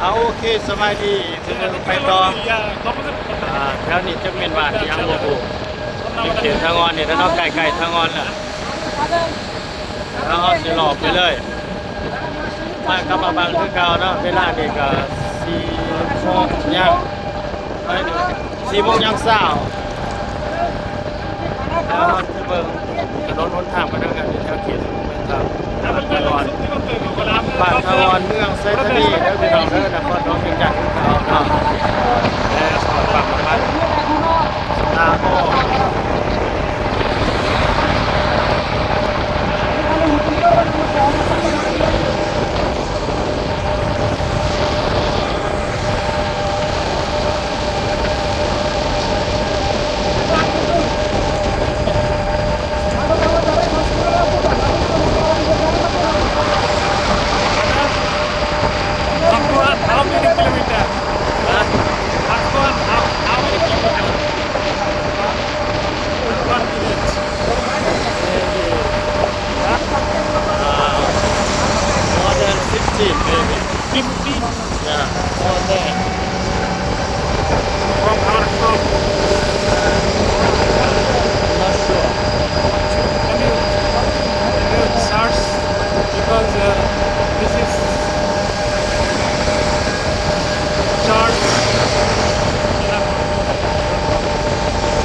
ເອົາ ໂອເຄ ສະບາຍດີ ເດີນທາງໄປຕໍ່. ອ່າ ແຖວນີ້ຈັກແມ່ນບ້ານອີ່ຫຍັງບໍ່ຮູ້ ເປັນເຂດທາງອ່ອນນີ້ແຫຼະເນາະ ໃກ້ໆທາງອ່ອນແລ້ວ. ແລ້ວເຮົາຊິເລາະໄປເລີຍ ມາກັບມາບັງຄືເກົ່າເນາະ. ເວລານີ້ກໍສີ່ໂມງຍ່າງ ເອີຍ ສີ່ໂມງຍ່າງຊາວ. ແລ້ວເຮົາຊິເບິ່ງຖະໜົນຫົນທາງໄປທາງນັ້ນ ຢູ່ແຖວເຂດເມືອງທາງ ບ້ານທາງອ່ອນ ເມືອງໄຊທານີເດີພີ່ນ້ອງເດີ ນະຄອນຫຼວງວຽງຈັນຄືເກົ່າເນາະ. ແລ້ວກໍປັກປະມານ How many kilometer? Huh? How, how many kilometer? One village. Huh? Uh, more than fifteen, maybe. Fifteen? Yeah, more than. From our shop. I'm not sure. Can you, can you search? Because, uh, this is church.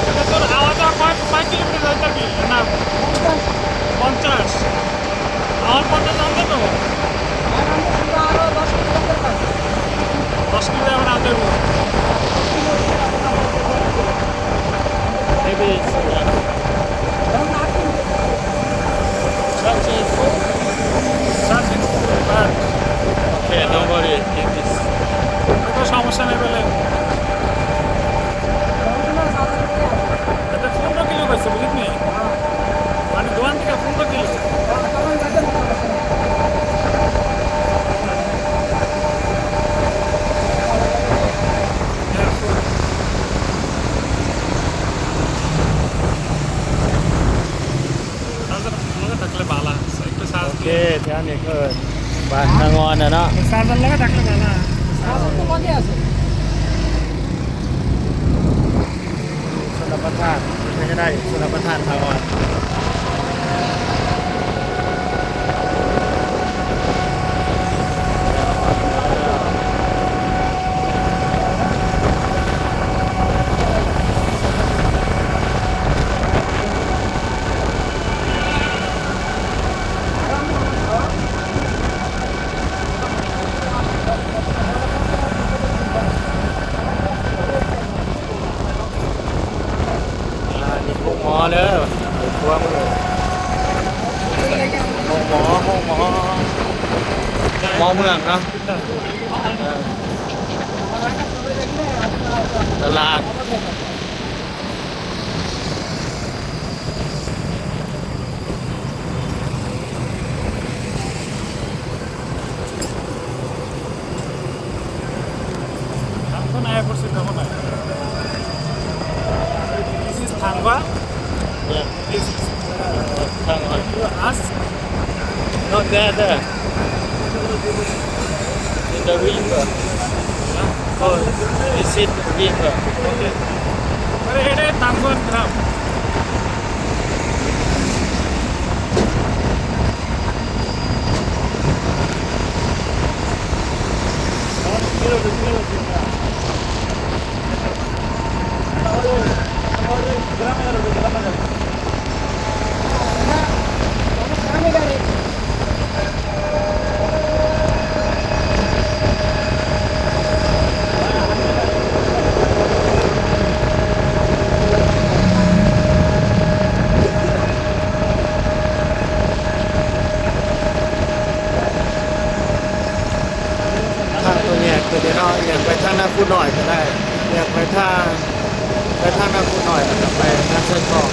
এটা তোর আলাদা কয়, কয় কিলোমিটার যাইতে হবে? না, পঞ্চাশ। আমার পঞ্চাশ আনতে তো। দশ কিলো এখন আনতে হবে। Maybe it's, uh, Search is, search is bad. Okay, don't worry. It is. কোনো সমস্যা নেই বলে। এটা পনেরো কিলো পাইছে, বুঝলি? মানে, দোকান থেকে পনেরো কিলো। চার্জার লগে থাকলে ভালা, একটু চার্জ দিলে। ওকে, ແຖວນີ້ເອີ້ນບ້ານທາງອ່ອນນະເນາະ. চার্জার লগে থাকলে ভালা. ຊະນະປະທານ ໄດ້ຊະນະປະທານທາງອ່ອນ. ອ່າ ນີ້ໂຮງໝໍເດີ ໂຮງໝໍ ໂຮງໝໍ ໂຮງໝໍເມືອງເນາະ. ເອີ ຕະຫຼາດ. এখন আয়া পড়ছে তখন আয়া। This is Thangwa. Yeah. This is, uh, Thangwa. You ask? No, there, there. In the river. Huh? Oh, is it river? Okay. আরে, এটা থাঙ্গুয়ান গ্রাম।ທາງຕົວແຍກຕົວນີ້ເນາະ ແຍກໄປທາງນາຄູນ້ອຍກໍໄດ້ ແຍກໄປທາງ ໄປທາງນາຄູນ້ອຍ ແລ້ວກໍໄປນາຊາຍທອງ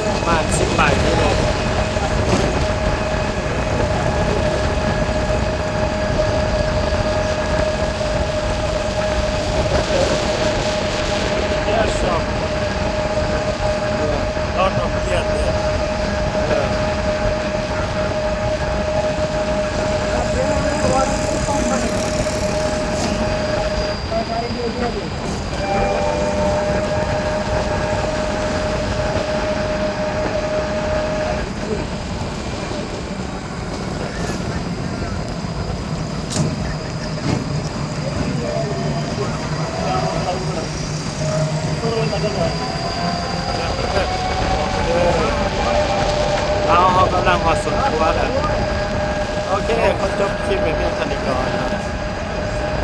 ປະມານສິບປາຍກິໂລ. Yes, sir. Lot of beer there. ເຮົາ ເຮົາກຳລັງຮອດສວນຄົວແລ້ວ. ໂອເຄ ຂໍຈົບຄລິບໄວ້ພຽງເທົ່ານີ້ກ່ອນເນາະ.